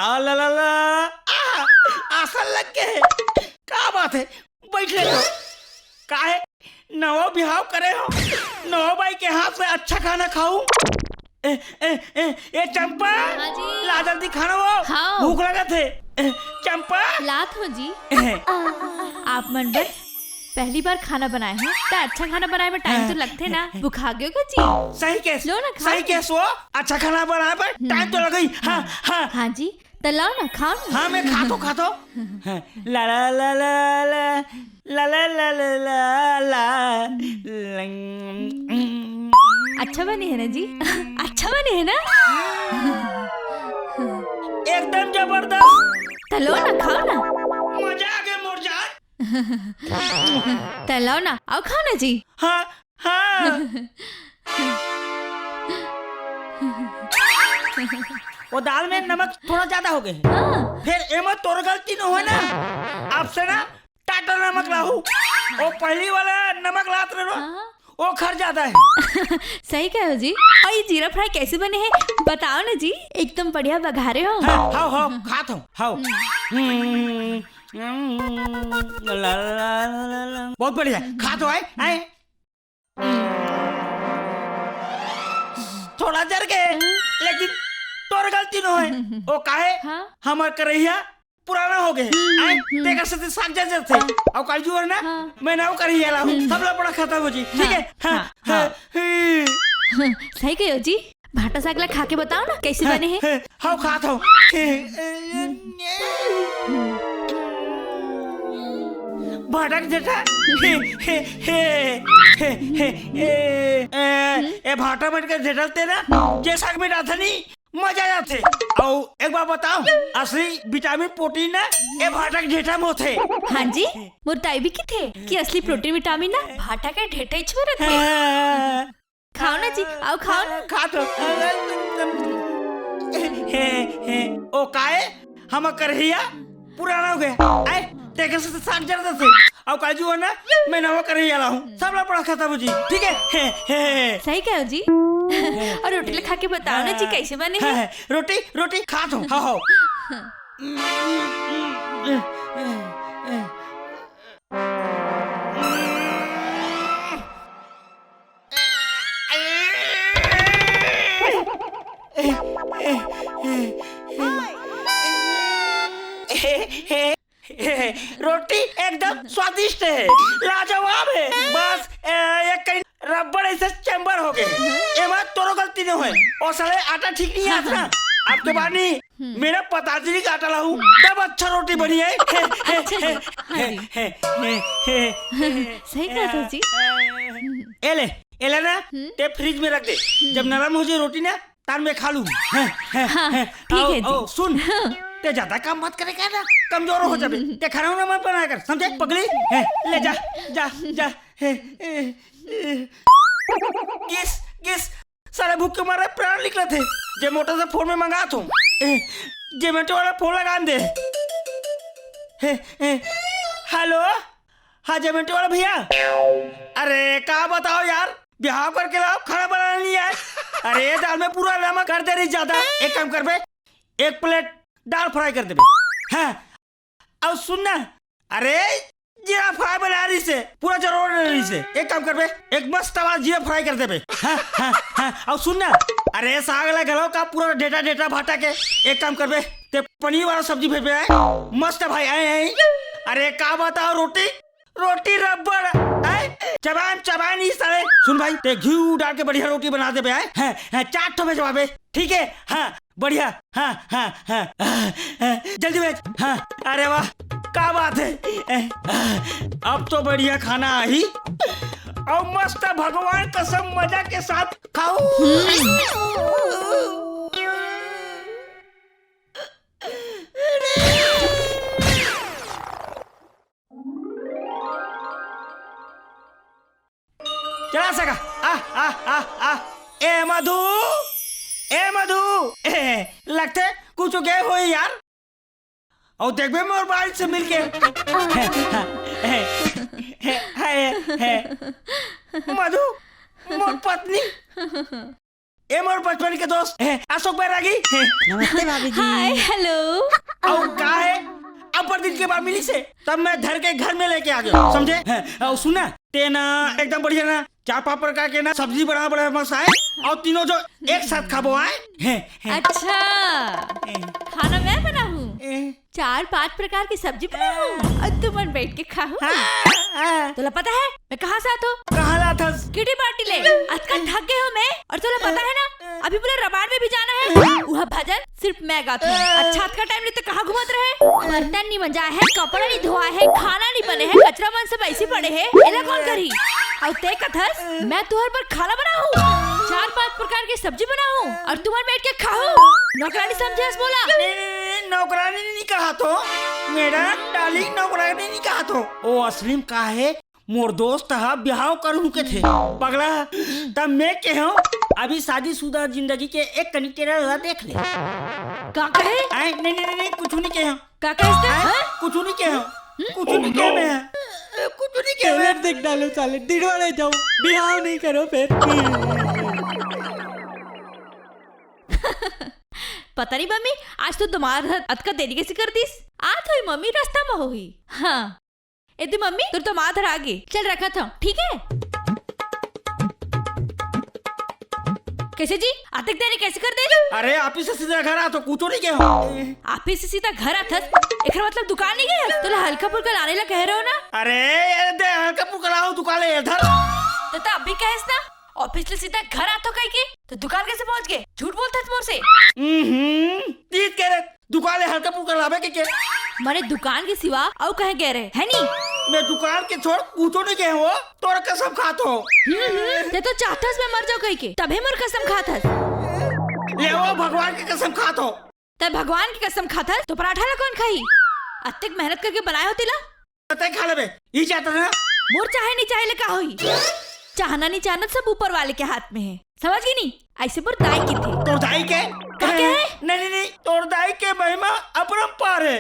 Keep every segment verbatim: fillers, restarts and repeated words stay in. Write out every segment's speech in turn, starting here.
आ ला ला ला, आ, आसन लग गे हे। का बात हे? बइठ ले तो। काहे? नवा बिहाव करे हो, नवा बाई के हाथ से अच्छा खाना खाहूं। ए, ए, ए, ए, चंपा, हाँ जी। ला जल्दी खाना वो। हाँ। भूख लगत हे। ए, चंपा। लात हो जी। ए। आप मन बर पहली बार खाना बनाए हो, त अच्छा खाना बनाए में टाइम तो लगथे ना। भुखा गयो का जी? सही कहे, लो ना, खाओ। सही कहे वो, अच्छा खाना बनाए में टाइम तो लगही। हाँ, हाँ। हाँ जी, त लाओ ना, खाओ ना। हाँ, मैं खाथों, खाथों। हाँ, ला, ला, ला, ला, ला। ला, ला, ला, ला, ला, ला। अच्छा बने हे ना जी? अच्छा बने हे ना? एकदम जबरदस्त। त लो ना, खाओ ना। मजा आ गया मोर जान। त लाओ ना, आओ खाओ ना जी। हाँ, हाँ। वो दाल में नमक थोड़ा ज्यादा हो गए हे। हाँ। फिर एमा तोर गलती न होय ना, आपसे ना टाटा नमक लाहू। वो पहली वाला नमक लात रहे ना, हाँ। वो खर ज्यादा हे। सही कहे हो जी। अउ ये जीरा फ्राई कैसे बने हे, बताओ ना जी। एकदम बढ़िया बघारे हो। हाँ, हाव, हाव, खात हूँ, हाव। हम्म। हम्म, हम्म, ला, ला, ला, ला, ला। बहुत बढ़िया, खात हो, आए, आए। थोड़ा जर के, लेकिन तोर गलती नो हे। वो काहे? हाँ? हमर करहिया पुराना हो गए। हम्म, आए, हम्म। तेकर से साग जर जर थे। हाँ। अउ काजू और ना, हाँ। मैं ना वो करहिया ला हूँ। हम्म। सब लफड़ा खत्म हो जी। ठीक है? हाँ, हाँ, हाँ, हाँ। हाँ। सही कहे हो जी। भाटा साग ला खा के बताओ ना, कैसे बने हे? हे, हव, खात हव। हे, हे, भाटा के जेठा। हे, हे, हे, हे, हे, ए, ए, ए, भाटा मन के जेठा ते ना, जे साग में डालथे नी, मजा आ जाथे। अउ एक बार बताओ, असली विटामिन प्रोटीन ना, ए भाटा के जेठा में होथे। हाँ जी, मोर दाई भी किथे कि असली प्रोटीन विटामिन ना, भाटा के जेठा में रथे। हाँ। खाओ ना जी, आओ खाओ ना। खा तो। हे, हे, ओ काए? हमर करहिया पुराना हो गया। आए, तेकर से साग जर देथे। अउ काजू है ना, मैं नवा करहिया ला हूँ। सब लफड़ा खत्म हो जी। ठीक है? हे, हे, हे। सही कहे हो जी। अउ रोटी ला खा के बताओ ना जी, हाँ। कैसे बने हे? हाँ, हाँ। रोटी, रोटी खा तो। हाँ, हाँ। रोटी एकदम स्वादिष्ट हे, लाजवाब हे। बस, ए, एक कहीं रबड़ ऐसे चैम्बर हो गए। एमा तोरो गलती नहीं होय। ओ साले आटा ठीक नहीं आता ना। अब के बाद नहीं, हम्म। मेरा पतांजलि का आटा लाऊं, तब अच्छा रोटी बनी है। अच्छा जी, हाँ जी। सही कहा था जी। ए ले, ए ले ना, हम्म। ते फ्रिज में रख दे। जब नरम हो जाए रोटी ना, तार में खा लूं। हाँ, ठीक है जी। सुन, हाँ। ते ज्यादा काम मत करे कर ना, कमजोर हो जाबे। ते खाना वाना मत बनाया कर, समझे पगली? ले जा, जा, जा। किस, किस, साला भूख के मारे प्राण निकलत हे। Zomato से फोन में मंगात हूँ। ए, Zomato वाला फोन लगा दे। हे, हे, हेलो, हाँ Zomato वाला भैया। अरे का बताओ यार, बिहाव करके लाओ, खाना बनाना नहीं आए। अरे दाल में पूरा नमक कर दे रही ज्यादा। एक काम कर बे, एक प्लेट दाल फ्राई कर दे बे। हाँ, अउ सुन ना, अरे जीरा फ्राई बना रही से, पूरा जरूर रही से। एक काम करबे, एक मस्त आवाज जीरा फ्राई कर देबे। हाँ, हाँ, हाँ। अउ सुन ना, अरे साग ला घलो का पूरा डेटा डेटा भाटा के। एक काम करबे, ते पनीर वाला सब्जी भेजबे, आए मस्त भाई, आए, आए। अरे का बताओ, रोटी, रोटी रबड़, आए चबान चबान ही साले। सुन भाई, ते घी डाल के बढ़िया रोटी बना देबे, आए। हाँ, हाँ, चार ठो भेजवाबे। ठीक है, हाँ, बढ़िया, हाँ, हाँ, हाँ, हाँ, हाँ, जल्दी भेज, हाँ। अरे वाह, का बात है, अब तो बढ़िया खाना आही, अउ मस्त भगवान कसम मजा के साथ खाऊ। चला सका। आ, आ, आ, आ। ए मधु, ए मधु, ए, लगथे कुछ गे होही यार। अउ देखबे मोर बाई से मिलके। हे, हे, हे, हे। मधु, मोर पत्नी। ए मोर बचपन के दोस्त, ए, अशोक बैरागी। ए, नमस्ते भाभी जी। हाय, हेलो। अउ का हे? अब्बड़ दिन के बाद मिलिस हे, तब मैं धर के घर में लेके आ गेंव, समझे? ए, अउ सुन ना, तें ना एकदम बढ़िया ना चार पांच प्रकार के ना सब्जी बड़ा बड़ा मस्त आय, अउ तीनों झन एक साथ खाबो आय। ए, ए, अच्छा, ए, खाना मैं बनाहूँ? ए, चार पांच प्रकार के सब्जी बनाहूँ अउ तुमन बइठ के खाहू। हाँ, हाँ। तोला पता हे मैं कहाँ से आथों? कहाँ से आथस? किटी पार्टी ले। अतका थक गे हों मैं। अउ तोला पता हे ना, अभी मोला रामायण में भी जाना हे। उहाँ भजन सिर्फ मैं गाथों। अच्छा, अतका टाइम ले तें कहाँ घूमत रहे? बर्तन नइ मंजाय हे, कपड़ा नइ धोवाय हे, खाना नइ बने हे, कचरा मन सब अइसे पड़े हे, एला कोन करही? अउ तें कथस मैं तुँहर बर खाना बनाहूँ, चार पांच प्रकार के सब्जी बनाहूँ अउ तुमन बइठ के खाहू। नौकरानी समझे हस मोला? नहीं, नहीं, नहीं, नौकरानी नइ कहत हों। मेरा डार्लिंग, नौकरानी नइ कहत हों। ओ असली म का हे, मोर दोस्त ह बिहाव करहूँ कथे। पगला, तब मैं केहेंव, अभी शादीशुदा जिंदगी के एक कनी टेलर ला देख ले। का कहे? आय, नहीं, नहीं, नहीं, नहीं, कुछू नइ केहेंव। का कहे? आय, हाँ? कुछू नइ केहेंव। कुछू नइ केहेंव मैं। कुछू नइ केहेंव मैं। टेलर देख डालो साले, डिड़वा ले जाओ, बिहाव नइ करो फेर। पता नहीं मम्मी, आज तो दमाद ह अतका देरी कइसे कर दिस? आत होही मम्मी, रस्ता म होही। हाँ। ए दे मम्मी, तोर दमाद हर आगे। चल रखत हँव, ठीक हे? कइसे जी? अतेक देरी कइसे कर दे? अरे, ऑफिस से सीधा घर आथों, कुछू नइ केहेंव। ऑफिस से सीधा घर आथस? एकर मतलब दुकान नइ गे हस? तोला हल्का फुल्का लाने ला कहे रहेंव ना? अरे, ए दे, हल्का फुल्का लाहूँ दुकान ले, ए धर। त, त अभी कहेस ना, ऑफिस ले सीधा घर आथों कहिके, त दुकान कइसे पहुँच गे? झूठ बोलथस मोर से। हम्म, तीत के रे, दुकान ले हल्का फुल्का लाबे कहिके। मने दुकान के सिवा अउ कहीं गे रहे, हे नी? मैं दुकान के छोड़ कुछू नइ केहेंव, तोर कसम खाथों। हम्म, हम्म, तें तो चाहथस मैं मर जाँव कहिके, तभे मोर कसम खाथस। ले वो भगवान के कसम खाथों। तें भगवान के कसम खाथस, त पराठा ला कोन खाही? अतेक मेहनत करके बनाय हों तेला। तें खा लेबे, ई चाहत ना? मोर चाहे नइ चाहे ले का होही? चाहना नइ चाहना सब ऊपर वाले के हाथ में हे, समझ गे नी? अइसे मोर दाई कथे। तोर दाई के? का के? नहीं, नहीं, नहीं, तोर दाई के महिमा अपरंपार हे।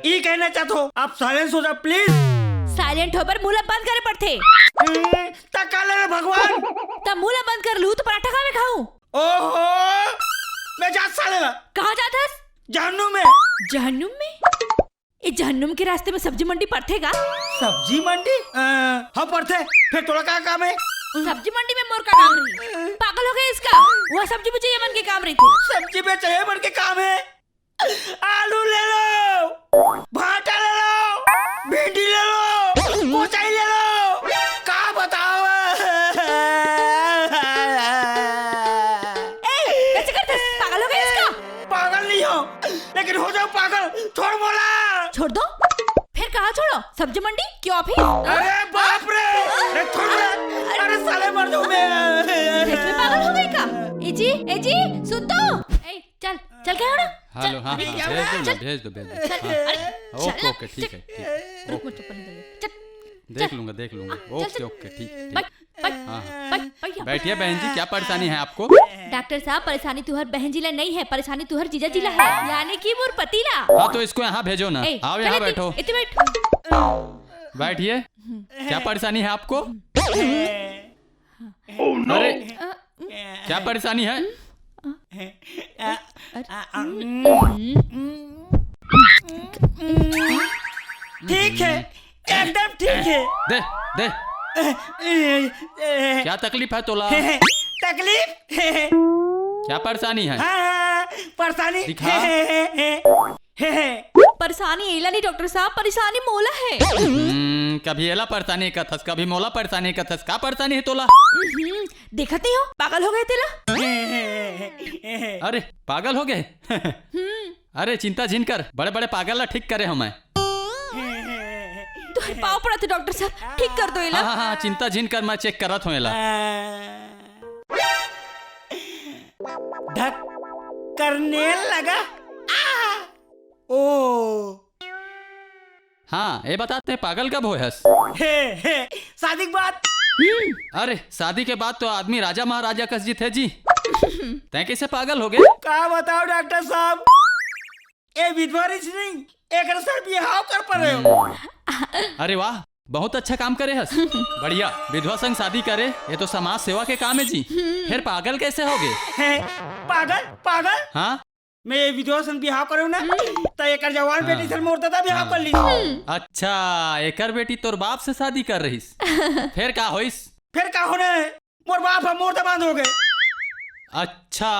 ई कहना चाहत हों, आप silence हो जाओ, please। Silent होय बर मुँह ला बंद करे पड़थे। हम्म, त का ले रे भगवान? त मुँह ला बंद कर लूँ त पराठा काबर खाहूँ? ओहो, मैं जात साले ला। कहाँ जात हस? जहन्नुम में। जहन्नुम में? ए जहन्नुम के रास्ते में सब्जी मंडी पड़थे का? सब्जी मंडी? अ, हाँ पड़थे। फेर तोला का काम हे? सब्जी मंडी में मोर का काम रही? पागल हो गे हस का? वो सब्जी बेचइया मन के काम रहिथे। सब्जी बेचइया मन के काम हे। आलू ले लो, भांटा ले लो, भिंडी ले लो, कोचई ले लो, का बतावँव? ए, कइसे करथस? पागल हो गे हस का? पागल नइ हों, लेकिन हो जाहूँ पागल, छोड़ मोला। छोड़ दो? फेर कहाँ छोड़ों? सब्जी मंडी कि ऑफिस? अरे बाप रे, अरे छोड़ मोला, अरे साले मर जाहूँ मैं। सच में पागल हो गे का? ए जी, ए जी, सुन तो। ए, चल, चल के हटो। हेलो, हाँ, अरे, हाँ, क्या भेज दो ना, चल। भेज दो, भेज दो। चल, हाँ, अरे, हाँ, ओके, चल, ओके, ठीक चल। है, ठीक है, रुक, ओके। मैं चप्पल निकाल लेती। चल, देख चल। लूंगा, देख लूंगा। हाँ, चल। ओके, ओके, ठीक है, ठीक। बैठ, हाँ, हाँ। बैठ, बैठ, बैठ, बैठ, बैठ। बैठिए बहन जी, क्या परेशानी है आपको? डॉक्टर साहब, परेशानी तुहर बहन जी ला नहीं है, परेशानी तुहर जीजा जी ला है, यानी कि मोर पति ला। हाँ, तो इसको यहाँ भेजो ना। ए, आओ, चल यहाँ इतने, बैठो। इतने बैठ। बैठिए। क्या परेशानी है आपको? अरे, क्या परेशानी है? ठीक है, एकदम ठीक है। दे, दे। क्या तकलीफ है तोला? तकलीफ? क्या परेशानी है? हाँ, परेशानी। दिखा। परेशानी एला नहीं डॉक्टर साहब, परेशानी मोला है। हम्म, कभी एला परेशानी कथस, कभी मोला परेशानी कथस। का परेशानी है तोला? हम्म, देखत नहीं हो, पागल हो गे तेला। अरे, पागल हो गे? हम्म। अरे, चिंता झिन कर, बड़े-बड़े पागल ला ठीक करे हंव मैं। तुहर पाँव पड़त हे डॉक्टर साहब, ठीक कर दो एला। हाँ, हाँ, हाँ, चिंता झिन कर, मैं चेक करत हंव एला। धक करने लगा। आ! ओ। हाँ, ए बता, तें पागल कब होय हस? हे, हे, शादी के बाद। हम्म, अरे, शादी के बाद तो आदमी राजा महाराजा कस जीथे जी। तें कइसे पागल हो गे? का बतावँव डॉक्टर साहब, ए विधवा रहिस नहीं, एकर से बिहाव कर परेंव। हम्म। अरे वाह, बहुत अच्छा काम करे हस। बढ़िया, विधवा संग शादी करे, ये तो समाज सेवा के काम है जी। फिर पागल कैसे होगे? हैं? पागल? पागल? हाँ? मैं ये विधवा संग बिहाव करूँ ना, त एकर जवान हाँ। बेटी से मोर दादा बिहाव कर ली। अच्छा, एकर बेटी तोर बाप से शादी कर रहीस, फिर का होइस? फिर का होना है? मोर बाप ह मोर दमांद हो गए। अच्छा,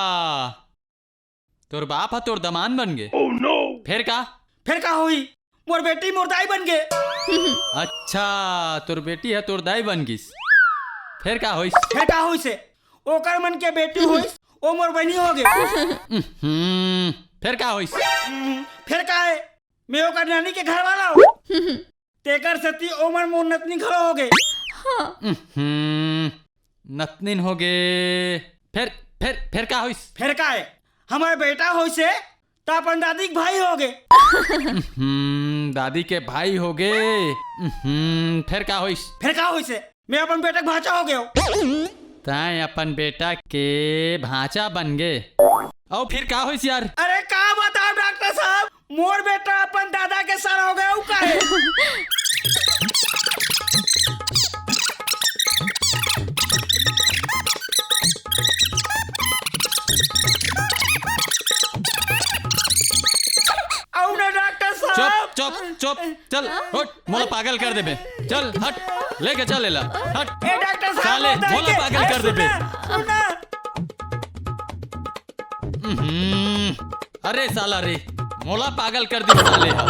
तोर बाप ह तोर दमांद बन गे। फिर का? फिर का होई? मोर बेटी मोर दाई बन गए। अच्छा, तोर बेटी ह तोर दाई बन गिस, फिर का होइस? फिर का होइस? ओकर मन के बेटी होइस, ओ मोर बहिनी हो गए। हम्म, फिर का होइस? हम्म, फिर का है? मैं ओकर नानी के घर वाला हूँ। तेकर सेती ओमन मोर नतनी घलो हो गए। हम्म, नतनिन हो गए। फिर, फिर, फिर का होइस? फिर का है? हमर बेटा होइसे त अपन दादी के भाई हो गए। हम्म, दादी के भाई हो गए। हम्म, फिर का होइस? फिर का होइसे? मैं अपन बेटा के भांचा हो गया। तैं अपन बेटा के भांचा बन गे। अउ फिर का होइस यार? अरे का बताओ डॉक्टर साहब, मोर बेटा अपन दादा के सर हो गया, उ का है? अउ ना डॉक्टर चुप, साहब। चुप, चुप। चल, उठ, मोला पागल कर देबे। चल, हट, लेके चल एला, हट। ए डॉक्टर साहब, साले, मोर दाई मोला के- पागल ए, कर देबे। सुन ना, सुन ना। हम्म, अरे साला रे, मोला पागल कर दी साले हा।